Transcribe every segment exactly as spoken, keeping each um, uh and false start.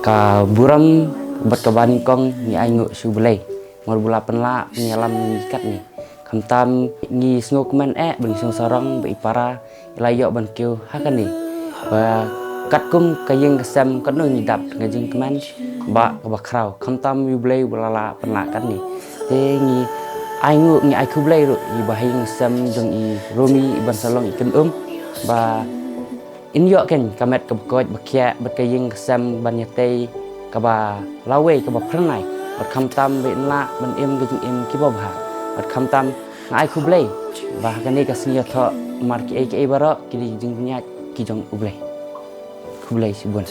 Ka burom bad kaba nyngkong ngi ainguh sha U Blei namar ba u la pynlah pynïalam ïa ngi katne. Khamtam ngi sngewkmen eh bad ngi sngewsarong ba i para i la ïoh ban kiew ha kane. Ba katkum ka ïing ka sem katno ngi dap ka jingkmen ba kaba khraw. Khamtam U Blei u la lah pynlah katne. Te ngi ainguh, ngi ai khublei ruh ïa i ba ha ïing sem jong i Romi i ban sa long i kynum ba in ïoh keiñ ka met kaba koit ba khiah bad ka ïing ka sem ban ïatei kaba lawei kaba phyrnai. Bad khamtam ba in lah ban im ka jingim kiba bha. Bad khamtam nga ai khublei ba ha kane ka sngi ïathoh namar kiei kiei baroh ki dei ki jingpynïaid ki jong U Blei. Khublei shibun.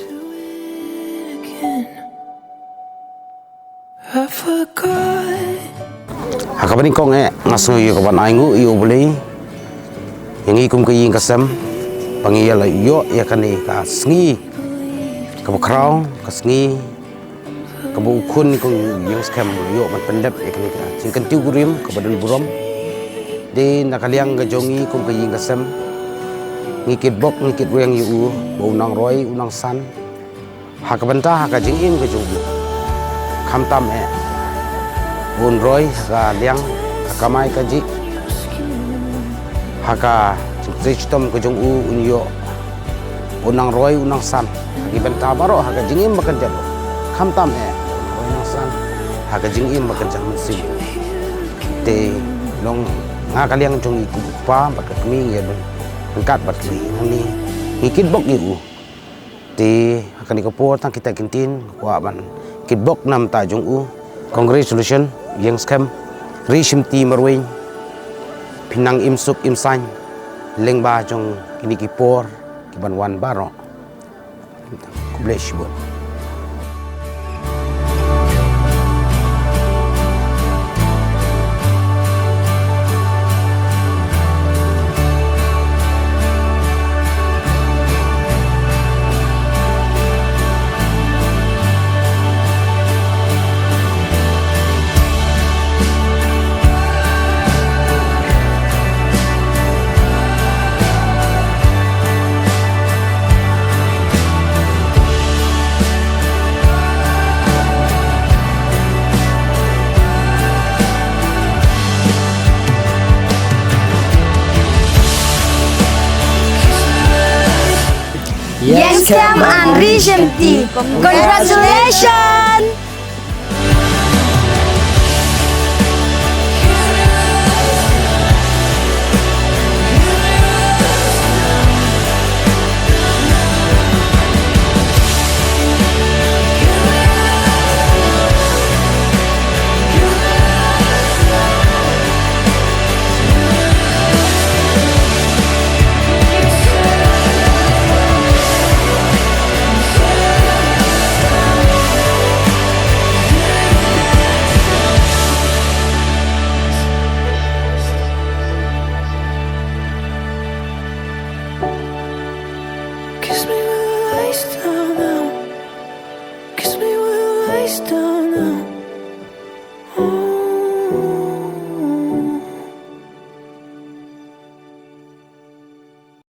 Ha kaba nyngkong eh nga sngew ïa kaban ainguh ïa U Blei ïa ngi kum ka ïing ka sem ba ngi ïa la ïoh ïa kane ka sngi kaba khraw, ka sngi kaba u khun kum ïing skhem ïoh ban pyndep ïa kane ka jingkyntiew kurim kaba don burom. Dei na ka liang ka jong ngi kum ka ïing ka sem ngi kitbok ngi kitrwiang ïa u ba u nang roi u nang san ha ka bynta ha ka jingim ka jong u. Khamtam eh un roi ha ka liang ka kamai kajih ha ka jingtrei shitom ka jong u un ïoh un nang roi un nang san ha ki bynta baroh ha ka jingim ba kynjat. Khamtam eh un roi nang san ha ka jingim ba kynjat mynsiem. Te long nga ka liang jong i kpa bad ka kmie ïa dun kat bad kmie ngi kitbok ïa u. Te ha kane ka por tang kita ki ktien kwah ban kitbok na bynta jong u. Congratulations ïing skhem Ri Shimti Marweiñ. Phin nang im suk im saiñ lyngba jong kine ki por ki ban wan baroh. Khublei shibun. Ïing skhem and Ri Shimti. Congratulations!